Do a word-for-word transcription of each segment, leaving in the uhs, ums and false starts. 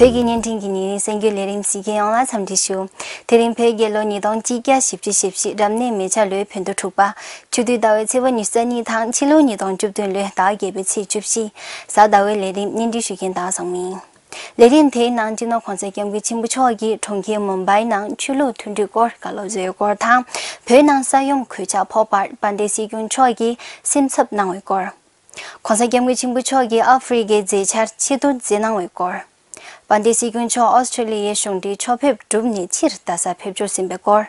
བོད་ཀྱི་བརྙན་འཕྲིན་གྱི་ཉིན་རེའི་གསར་འགྱུར་ལས་རིམ་གཟིགས་མཁན་ཡོངས་ལ་འཚམས་འདྲི་ཞུ། དེ་རིང་བོད་རྒྱལ་ལོ་ཉིས་སྟོང་གཅིག་བརྒྱ་བཞི་བཅུ་ཞེ་བཞི། རབ་གནས་མེ་བྱ་ལོའི་བོད་ཟླ་དྲུག་པ། ཆུ་སྟོད་ཟླ་བའི་ཚེས་པ་ཉི་ཤུ་རྩ་གཉིས་དང་ཕྱི་ལོ་ཉིས་སྟོང་བཅུ་བདུན་ལོའི་ཟླ་བརྒྱད་པའི་ཚེས་བཅུ་བཞི། གཟའ་ཟླ་བའི་ལས་རིམ་སྙན་སྒྲོན་ཞུ་མཁན་ཟླ་བ་བཟང་མོ་ཡིན། ལས་རིམ་དེའི་ནང་སྤྱི་ནོར་༸གོང་ས་༸སྐྱབས་མགོན་ཆེན་པོ་མཆོག་གིས་གྲོང་ཁྱེར་མུམ་བྷའི་ནང་ཆོས་ལུགས་མཐུན་སྒྲིལ་སྐོར་བཀའ་སློབ་བསྩལ་བའི་སྐོར་དང་། བོད་ནང་ས་ཡོམ་གོད་ཆག་ཕོག་པར་དཔལ་ལྡན་སྲིད་སྐྱོང་མཆོག་གིས་སེམས་འཚབ་གནང་བའི་སྐོར། ༸གོང་ས་༸སྐྱབས་མགོན་ཆེན་པོ་མཆོག་གིས་ཨ་ཧྥེ་རི་ཁའི་མཛད་འཆར་ཆེད་བསྡུ་མཛད་གནང་བའི་སྐོར། དཔལ་ལྡན་སྲིད་སྐྱོང་མཆོག་ཨོ་སི་ཀྲི་ལི་ཡའི་གཞུང་འབྲེལ་ཕྱོགས་ཕེབས་གྲུབ་ནས་ཕྱིར་རྡ་སར་ཕེབས་འབྱོར་ཟིན་པའི་སྐོར།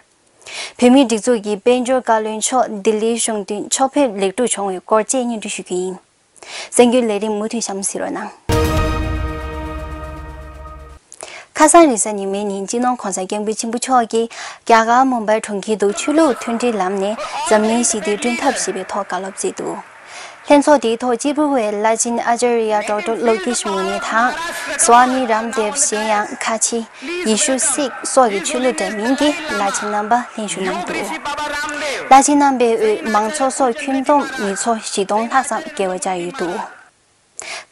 བོད་མིའི་སྒྲིག་འཛུགས་ཀྱི་དཔལ་འབྱོར་བཀའ་བློན་མཆོག་ལྡི་ལིའི་གཞུང་འབྲེལ་ཕྱོགས་ཕེབས་ལེགས་གྲུབ་བྱུང་བའི་སྐོར་བཅས་སྙན་སྒྲོན་ཞུ་རྒྱུ་ཡིན། གསར་འགྱུར་ལས་རིམ་མུ་མཐུད་གཤམ་གསལ་རོགས་གནང་། ཁ་སང་རེས་གཟའ་ཉི་མའི་ཉིན་སྤྱི་ནོར་༸གོང་ས་༸སྐྱབས་མགོན་ཆེན་པོ་མཆོག་གིས་རྒྱ་གར་མུམ་བྷའི་གྲོང་ཁྱེར་དུ་ཆོས་ལུགས་མཐུན་སྒྲིལ་ལམ་ནས་འཛམ་གླིང་ཞི་བདེ་བསྐྲུན་ཐབས་ཞེས་པའི་ཐོག་བཀའ་སློབ་སྩལ་འདུག། ལྷན་ཚོགས་དེའི་ཐོག་སྐྱེས་བུ་བའི་བླ་ཆེན་ཨ་ཅཱརྱ་ཌོག་ཊར་ལོ་ཀེཤ་མུ་ནེ་དང་། སྭ་མི་རམ་དེབ་གཞན་ཡང་ཁ་ཆེ། ཡེ་ཤུ་སིག་སོགས་ཀྱི་ཆོས་ལུགས་འདྲ་མིན་གྱི་བླ་ཆེན་རྣམ་པ་ལྷན་ཞུགས་གནང་འདུག། བླ་ཆེན་རྣམ་པའི་འོས་མང་ཚོགས་སོགས་ཁྱོན་བསྡོམས་མི་ཚོགས་བཞི་སྟོང་ལྷག་ཙམ་འགལ་བ་བཅར་ཡོད་འདུག།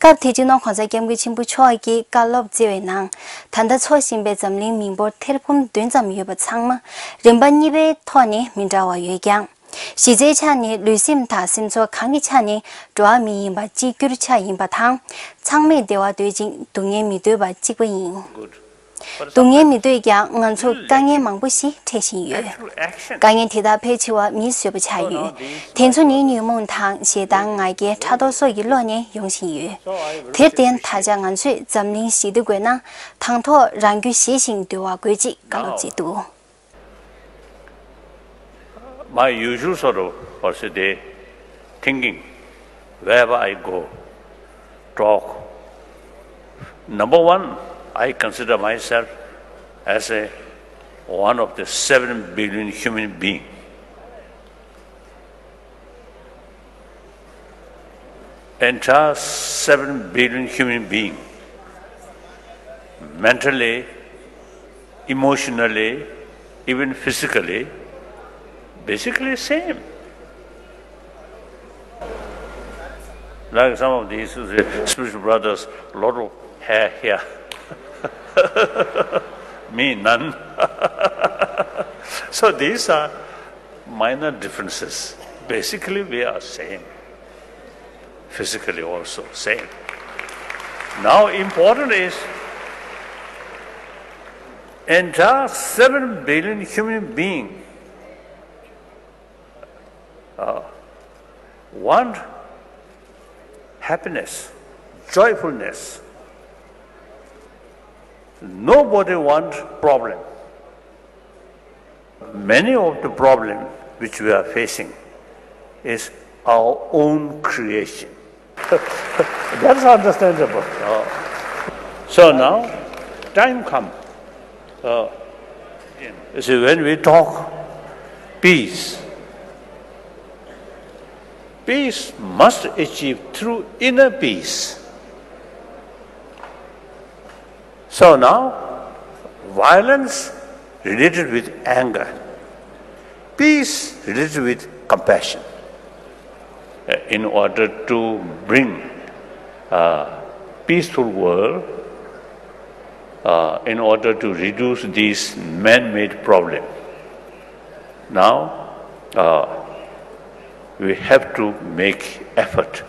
སྐབས་དེར་སྤྱི་ནོར་༸གོང་ས་༸སྐྱབས་མགོན་ཆེན་པོ་མཆོག་གིས་བཀའ་སློབ་སྩལ་བའི་ནང་། ད་ལྟ་འཚོ་བཞིན་པའི་འཛམ་གླིང་མི་འབོར་ཐེར་འབུམ་བདུན་ཙམ་ཡོད་པ་ཚང་མ་རིམ་པ་གཉིས་པའི་ཐོག་ནས་མི་འདྲ་བ་ཡོད་ཀྱང་། གཞི་རྩའི་ཆ་ནས་ལུས་སེམས་དང་སེམས་ཚོར་གང་གི་ཆ་ནས་འགྲོ་བ་མི་ཡིན་པ་གཅིག་གྱུར་ཆགས་ཡིན་པ་དང་། ཚང་མས་བདེ་བ་འདོད་ཅིང་སྡུག་བསྔལ་མི་འདོད་པ་གཅིག་པ་ཡིན། སྡུག་བསྔལ་མི་འདོད་ཀྱང་ང་ཚོར་དཀའ་ངལ་མང་པོ་ཞིག་འཕྲད་བཞིན་ཡོད། དཀའ་ངལ་དེ་དག་ཕལ་ཆེ་བ་མིས་བཟོས་པ་ཆགས་ཡོད། དེ་ཚོ་ནི་ཉོན་མོངས་དང་ཞེ་སྡང་ང་རྒྱལ་ཕྲག་དོག་སོགས་ཀྱི་བློ་ནས་ཡོང་བཞིན་ཡོད། དེར་བརྟེན་ད་ཆ་ང་ཚོས་འཛམ་གླིང་ཞི་བདེ་དགོས་ན་དང་ཐོག་རང་རྒྱུད་ཞི་ཞིང་དུལ་བ་དགོས་ཅེས་བཀའ་སློབ་བྱས་འདུག། My usual sort of, what should I say, thinking wherever I go, talk. Number one, I consider myself as a one of the seven billion human being. Entire seven billion human being, mentally, emotionally, even physically, basically same. Like some of these uh, spiritual brothers, lot of hair here. Me, none. So these are minor differences. Basically, we are same. Physically also same. Now, important is entire seven billion human being uh, want happiness, joyfulness. Nobody want problem. Many of the problem which we are facing is our own creation. That's understandable. Uh, so now, time come. Uh, you see, when we talk peace, peace must achieve through inner peace. So now, violence related with anger, peace related with compassion. Uh, In order to bring a peaceful world, uh, in order to reduce these man-made problems, now uh, we have to make effort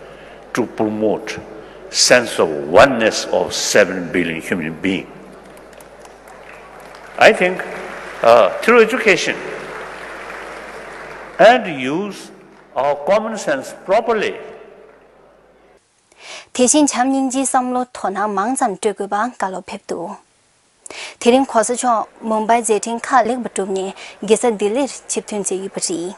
to promote sense of oneness of seven billion human beings. I think uh, through education and use our common sense properly, དེ་བཞིན་བྱམས་སྙིང་རྗེའི་བསམ་བློ་དོ་སྣང་མང་ཙམ་སྤྲོད་དགོས་པའང་བཀའ་སློབ་ཕེབས་འདུག། དེ་རིང་གོང་ས་མཆོག་མུམ་བྷའི་མཛད་འཕྲིན་ཁག་ལེགས་པར་གྲུབ་ནས་རྒྱལ་ས་ལྡི་ལིར་ཆིབས་ཐོན་མཛད་ཡོད་པ་རེད།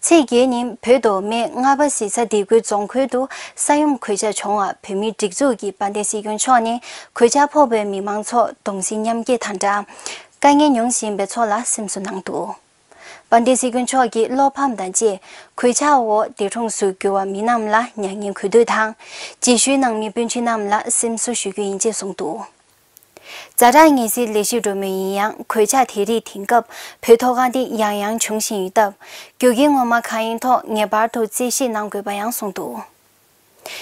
ཚེས་བརྒྱད་ཉིན་བོད་མདོ་སྨད་རྔ་པ་གཞིས་ཚ་སྡེ་དགུའི་རྫོང་ཁུལ་དུ་ས་ཡོམ་གོད་ཆག་བྱུང་བར་བོད་མིའི་སྒྲིག་འཛུགས་ཀྱི་དཔལ་ལྡན་སྲིད་སྐྱོང་མཆོག་ནས་གོད་ཆག་ཕོག་པའི་མི་མང་ཚོར་གདུང་སེམས་མཉམ་སྐྱེད་དང་སྦྲགས། དཀའ་ངལ་མྱོང་བཞིན་པའི་ཚོ་ལ་སེམས་གསོ་གནང་འདུག། དཔལ་ལྡན་སྲིད་སྐྱོང་མཆོག་གིས་བློ་ཕམ་དང་བཅས་གོད་ཆག་འོག་འདས་གྲོངས་སུ་གྱུར་བ་མི་རྣམས་ལ་མྱ་ངན་གུས་འདུད་དང་། རྗེས་ཤུལ་གནང་མི་སྤུན་མཆེད་རྣམས་ལ་སེམས་གསོ་ཞུ་རྒྱུ་ཡིན་ཅེས་གསུངས་འདུག། ཛ་དྲག་ངལ་སེལ་ལས་གཞི་འགྲོ་མུས་ཡིན་ཡང་གོད་ཆག་དེ་རིགས་དེང་སྐབས་བོད་མཐོ་སྒང་དེ་ཡང་ཡང་འབྱུང་བཞིན་ཡོད་སྟབས། རྒྱུ་རྐྱེན་ངོ་མ་གང་ཡིན་ཐོག་ངེས་པར་དུ་རྩད་ཞིབ་གནང་དགོས་པ་ཡང་གསུངས་འདུག།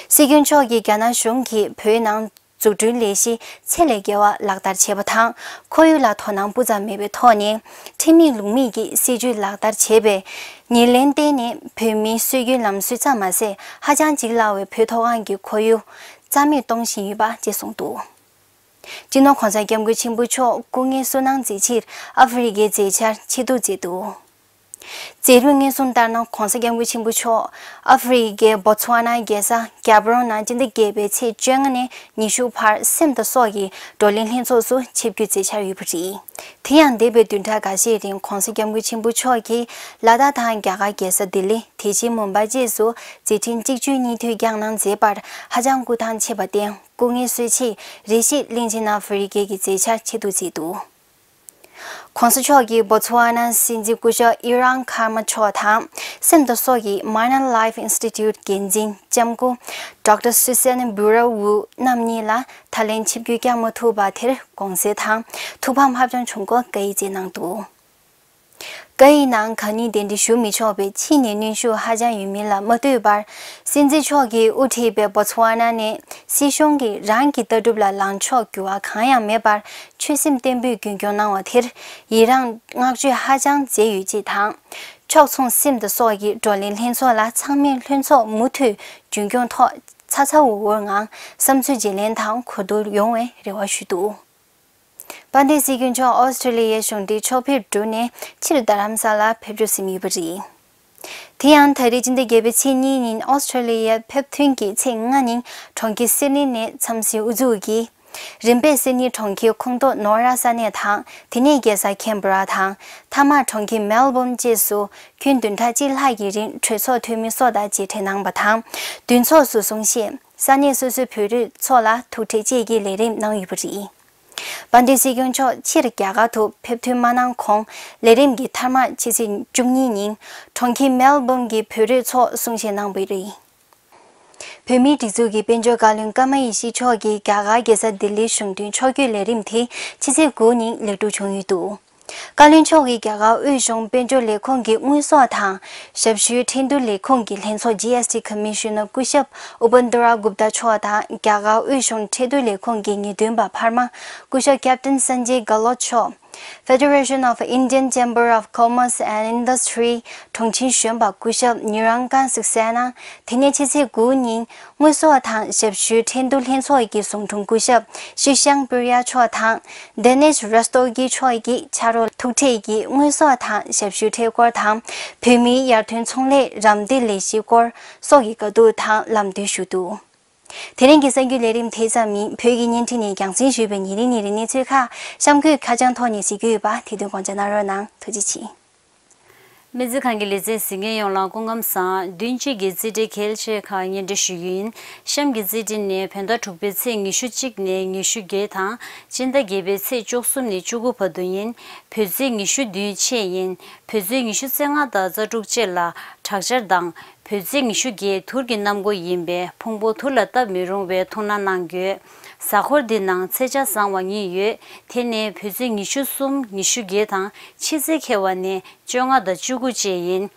སྲིད་སྐྱོང་མཆོག་གིས་རྒྱ་ནག་གཞུང་གིས་བོད་ནང་ འཛུགས་སྐྲུན་ལས་གཞི་ཚད་ལས་བརྒལ་བ་ལག་བསྟར་བྱས་པ་དང་། ཁོར་ཡུག་ལ་དོ་སྣང་སྤུ་ཙམ་མེད་པའི་ཐོག་ནས་ཁྲིམས་མེད་ལུགས་མེད་ཀྱི་སྲིད་ཇུས་ལག་བསྟར་བྱས་པའི་ཉེར་ལེན་བརྟེན་ནས་བོད་མིའི་སྲོལ་རྒྱུན་ལམ་སྲོལ་ཙམ་མ་ཟད། ཧ་ཅང་འཇིག་སླ་བའི་བོད་མཐོ་སྒང་གི་ཁོར་ཡུག་རྩ་མེད་གཏོང་བཞིན་ཡོད་པ་བཅས་གསུངས་འདུག། སྤྱི་ནོར་༸གོང་ས་༸སྐྱབས་མགོན་ཆེན་པོ་མཆོག་སྐུ་ངལ་གསོ་གནང་མཛད་ཕྱིར་ཨ་ཧྥེ་རི་ཁའི་མཛད་འཆར་ཆེད་དུ་མཛད་འདུག། མཛད་རིམ་སྙན་སྲུང་ལྟར་ན། ༸གོང་ས་༸སྐྱབས་མགོན་ཆེན་པོ་མཆོག་ཨ་ཧྥེ་རི་ཁའི་བོ་ཚུ་ཝ་ནའི་རྒྱལ་ས་གྱབ་རོང་ནང་སྤྱི་ཟླ་བརྒྱད་པའི་ཚེས་བཅོ་ལྔ་ནས་ཉི་ཤུ་བར་སེམས་དང་སྲོག་གི་བགྲོ་གླེང་ལྷན་ཚོགས་སུ་ཆིབས་བསྒྱུར་མཛད་འཆར་ཡོད་པ་རེད། དེ་ཡང་འདས་པའི་བདུན་ཕྲག་འགའ་ཤས་རིང་༸གོང་ས་༸སྐྱབས་མགོན་ཆེན་པོ་མཆོག་གིས་ལ་དྭགས་དང་རྒྱ་གར་རྒྱལ་ས་ལྡི་ལི། དེ་བཞིན་མུམ་བྷའི་བཅས་སུ་མཛད་འཕྲིན་གཅིག་མཇུག་གཉིས་མཐུད་བསྐྱངས་གནང་མཛད་པར་ཧ་ཅང་སྐུ་ཐང་ཆེ་བ་བསྟན། སྐུ་ངལ་གསོའི་ཆེད་རེ་ཞིག་གླིང་ཆེན་ཨ་ཧྥེ་རི་ཁའི་མཛད་འཆར་ཆེད་དུ་མཛད་འདུག། ༸གོང་ས་མཆོག་གིས་བོ་ཚུ་ཝ་ནའི་སྲིད་འཛིན་སྐུ་ཞབས་ཨི་རན་ཁར་མ་མཆོག་དང་། སེམས་དང་སྲོག་གི་Manan Life Institute འགན་འཛིན་ལྕམ་སྐུ་ཌོག་ཊར་སུ་སན་བུ་ར་ཝུ་རྣམ་གཉིས་ལ་ད་ལན་ཆིབས་བསྒྱུར་བསྐྱངས་མ་ཐུབ་པ་དེར་དགོངས་སེལ་དང་། ཐུགས་ཕམ་ཧ་ཅང་བྱུང་སྐོར་བཀའ་ཡིག་བསྩལ་གནང་འདུག། བཀའ་ཡིག་ནང་གང་ཉིད་གདན་འདྲེན་ཞུ་མི་ཆོག་པའི་ཕྱི་ནས་གནོན་ཤུགས་ཧ་ཅང་ཡོད་མིན་ལ་མ་ལྟོས་པར། སྲིད་འཛིན་མཆོག་གིས་དབུ་ཁྲིད་པའི་བོ་ཚུ་ཝ་ན་ནས་སྲིད་གཞུང་གིས་རང་གི་ལྟ་གྲུབ་ལ་ལངས་ཕྱོགས་འགྱུར་བ་གང་ཡང་མེད་པར་ཆོད་སེམས་བརྟན་པོས་རྒྱུན་སྐྱོང་གནང་བ་དེར་ཡི་རངས་བསྔགས་བརྗོད་ཧ་ཅང་མཛད་ཡོད་ཅེས་དང་། ཕྱོགས་མཚུངས་སེམས་དང་སྲོག་གི་བགྲོ་གླེང་ལྷན་ཚོགས་ལ་ཚང་མས་ལྷན་ཚོགས་མུ་མཐུད་རྒྱུན་སྐྱོང་ཐོག་ཚ་ཚ་འུར་འུར་ངང་བསམ་ཚུལ་བརྗེ་ལེན་དང་གོ་བསྡུར་ཡོང་བའི་རེ་བ་ཞུས་འདུག། དཔལ་ལྡན་སྲིད་སྐྱོང་མཆོག་ཨོ་སི་ཀྲི་ལི་ཡའི་གཞུང་འབྲེལ་ཕྱོགས་ཕེབས་གྲུབ་ནས་ཕྱིར་རྡ་རམ་ས་ལར་ཕེབས་འགྲོ་ཟིན་ཡོད་པ་རེད། དེ་ཡང་ད་རེས་སྤྱི་ཟླ་བརྒྱད་པའི་ཚེས་གཉིས་ཉིན་ཨོ་སི་ཀྲི་ལི་ཡར་ཕེབས་ཐོན་གྱི་ཚེས་ལྔ་ཉིན་གྲོང་ཁྱེར་སིད་ནི་ནས་འཚམས་གཟིགས་དབུ་འཛུགས་ཀྱིས། རིམ་པས་སིད་ནི་གྲོང་ཁྱེར་ཁོངས་གཏོགས་ནོར་ར་ས་གནས་དང་། དེ་ནས་རྒྱལ་ས་ཁེན་བྷ་ར་དང་། མཐའ་མར་གྲོང་ཁྱེར་མེལ་བོན་བཅས་སུ་ཁྱོན་བདུན་ཕྲག་གཅིག་ལྷག་གི་རིང་གྲོས་ཚོགས་འཐུས་མི་སོགས་དང་མཇལ་འཕྲད་གནང་བ་དང་། མདུན་ཚོགས་སུ་གསུང་བཤད། ས་གནས་སོ་སོའི་བོད་རིགས་ཚོ་ལ་ཐུག་འཕྲད་བཅས་ཀྱི་ལས་རིམ་གནང་ཡོད་པ་རེད། དཔལ་ལྡན་སྲིད་སྐྱོང་མཆོག་ཕྱིར་རྒྱ་གར་དུ་ཕེབས་ཐོན་མ་གནང་གོང་ལས་རིམ་གྱི་མཐའ་མ་ཕྱི་ཚེས་བཅུ་གཉིས་ཉིན་གྲོང་ཁྱེར་མེལ་བོན་གྱི་བོད་རིགས་ཚོགས་གསུང་བཤད་གནང་བ་རེད། བོད་མིའི་སྒྲིག་འཛུགས་ཀྱི་དཔལ་འབྱོར་བཀའ་བློན་ཀརྨ་ཡེ་ཤེས་མཆོག་གིས་རྒྱ་གར་རྒྱལ་ས་ལྡི་ལིར་གཞུང་དོན་ཕྱོགས་བསྐྱོད་ལས་རིམ་དེ་ཕྱི་ཚེས་དགུ་ཉིན་ལེགས་གྲུབ་བྱུང་ཡོད་འདུག། བཀའ་བློན་མཆོག་གིས་རྒྱ་གར་དབུས་གཞུང་དཔལ་འབྱོར་ལས་ཁུངས་ཀྱི་དངུལ་གསོག་དང་ཞབས་ཞུའི་ཁྲལ་བསྡུ་ལས་ཁུངས་ཀྱི་ལྷན་ཚོགས་ཇི་ཨེས་ཊི་ཀོ་མི་ཤི་ནར་སྐུ་ཞབས་ཨུ་པན་དུ་ར་གུབ་ཏཱ་མཆོག་དང་། རྒྱ་གར་དབུས་གཞུང་ཁྲལ་བསྡུ་ལས་ཁུངས་ཀྱི་ངེས་སྟོན་པ་འཕར་མ་སྐུ་ཞབས་ཀེབ་ཏན་སན་ཇེ་གྷ་ལོད་མཆོག། Federation of Indian Chamber of Commerce and Industry དྲུང་ཆེ་གཞོན་པ་སྐུ་ཞབས་ནི་རང་ཀན་སིག་སེ་ན། དེ་ནས་ཕྱི་ཚེས་དགུ་ཉིན་དངུལ་གསོག་དང་ཞབས་ཞུའི་ཁྲལ་བསྡུ་ལྷན་ཚོགས་ཀྱི་ཟུང་དྲུང་སྐུ་ཞབས་ཤི་ཤང་པུར་ཡ་མཆོག་དང་། ཌེ་ནིས་རོ་སྟོ་གི་མཆོག་གིས་ཕྱག་རོགས་ཐུག་འཕྲད་ཀྱིས་དངུལ་གསོག་དང་ཞབས་ཞུའི་ཁྲལ་སྐོར་དང་། བོད་མིའི་ཡར་ཐོན་ཚོང་ལས་རམ་འདེགས་ལས་གཞིའི་སྐོར་སོགས་ཀྱི་བཀའ་བསྡུར་དང་ལམ་སྟོན་ཞུས་འདུག། དེ་རིང་གི་གསར་འགྱུར་ལས་རིམ་དེ་ཙམ་ཡིན། བོད་ཀྱི་བརྙན་འཕྲིན་ནས་རྒྱང་སྲིང་ཞུས་པའི་ཉིན་རེ་ཉིན་རེའི་གནས་ཚུལ་ཁག་གཤམ་འཁོད་ཁ་བྱང་ཐོག་ནས་གཟིགས་རྒྱུ་ཡོད་པ་དེ་དོན་དགོངས་འཇགས་གནང་རོགས་གནང་། ཐུགས་རྗེ་ཆེ། སྨན་རྩིས་ཁང་གི་ལེ་ཚན་གཟིགས་མཁན་ཡོངས་ལ་སྐུ་ཁམས་བཟང་། བདུན་གཅིག་གི་རྩིས་འབྲས་གལ་ཆེ་ཁག་སྙན་སྒྲོན་ཞུ་རྒྱུ་ཡིན། གཤམ་གྱི་རྩིས་འབྲས་ནི་བོད་ཟླ་དྲུག་པའི་ཚེས་ཉི་ཤུ་གཅིག་ནས་ཉི་ཤུ་བརྒྱད་དང་། སྤྱི་ཟླ་བརྒྱད་པའི་ཚེས་བཅུ་གསུམ་ནས་བཅུ་དགུ་བར་དུ་ཡིན། བོད་ཚེས་ཉི་ཤུ་བདུན་ཆད་ཡིན། བོད་ཚེས་ཉི་ཤུ་རྩ་ལྔ་དང་རྩ་དྲུག་བཅས་ལ་དྲག་ཆར་དང་། བོད་ཚེས་ཉི་ཤུ་བརྒྱད་དུར་གྱི་གནམ་སྒོ་ཡིན་པས་ཕུང་པོ་དུར་ལ་བཏབ་མི་རུང་བའི་ཐུགས་སྣང་གནང་དགོས། གཟའ་འཁོར་འདི་ནང་ཚེས་ཆ་བཟང་བ་གཉིས་ཡོད། དེ་ནི་བོད་ཚེས་ཉི་ཤུ་གསུམ། ཉི་ཤུ་བརྒྱད་དང་ཕྱི་ཚེས་ཁེལ་བ་ནི་བཅོ་ལྔ་དང་བཅུ་དགུ་བཅས་ཡིན།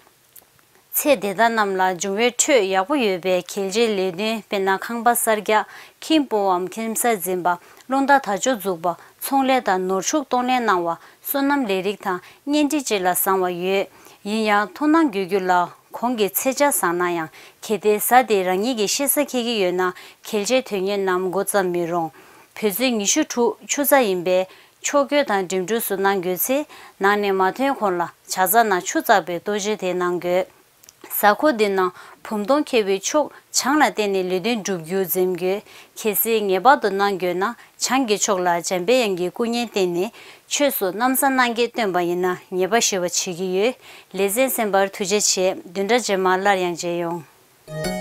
ཚེས་དེ་དག་རྣམས་ལ་འབྱུང་བའི་འཕྲོད་ཡག་པོ་ཡོད་པས་གལ་ཆེའི་ལས་དོན། དཔེར་ན་ཁང་པ་གསར་རྒྱག་ཁྱིམ་སྤོའམ་ཁྱིམ་གསར་འཛིན་པ། རླུང་རྟ་དར་ལྕོག་འཛུགས་པ། ཚོང་ལས་དང་ནོར་ཕྱུགས་གཏོང་ལེན་གནང་བ། སོ་ནམ་ལས་རིགས་དང་གཉེན་སྒྲིག་བཅས་ལ་བཟང་བ་ཡོད། ཡིན་ཡང་ཐུགས་སྣང་དགོས་རྒྱུ་ལ། གོང་གི་ཚེས་ཆ་བཟང་ན་ཡང་གལ་ཏེ་གཟའ་དེ་རང་ཉིད་ཀྱི་གཤེད་གཟའ་འཁེལ་གྱི་ཡོད་ན་གལ་ཆེའི་དོན་གཉེར་རྣམས་འགོ་བརྩམ་མི་རུང་། བོད་ཚེས་ཉི་ཤུ་དྲུག་ཆུ་ཚ་ཡིན་པས་ཕྱོགས་བསྐྱོད་དང་འགྲིམ་འགྲུལ་སུ་གནང་དགོས་ཚེ་ནང་ནས་མ་ཐོན་གོང་ལ་ཇ་ཚ་ནང་ཆུ་བཙགས་པའི་ལྟོ་ཆས་དེ་གནང་དགོས། གཟའ་འཁོར་འདི་ནང་བུམ་སྟོང་འཁེལ་བའི་ཕྱོགས་བྱང་ལ་བལྟས་ནས་ལས་དོན་བསྒྲུབ་རྒྱུ་འཛེམ་དགོས། གལ་སྲིད་ངེས་པར་དུ་གནང་དགོས་ན་བྱང་གི་ཕྱོགས་ལ་འཇམ་དཔལ་དབྱངས་ཀྱི་སྐུ་བརྙན་བསྟན་ནས་ཆོས་སུ་གནམ་ས་སྣང་བརྒྱད་སྟོན་པ་ཡིན་ན་ཉེས་པ་ཞི་བ་བྱེད་ཀྱི་ཡོད། ལེ་ཚན་གསན་པར་ཐུགས་རྗེ་ཆེ། བདུན་ཕྲག་རྗེས་མར་སླར་ཡང་མཇལ་ཡོང་།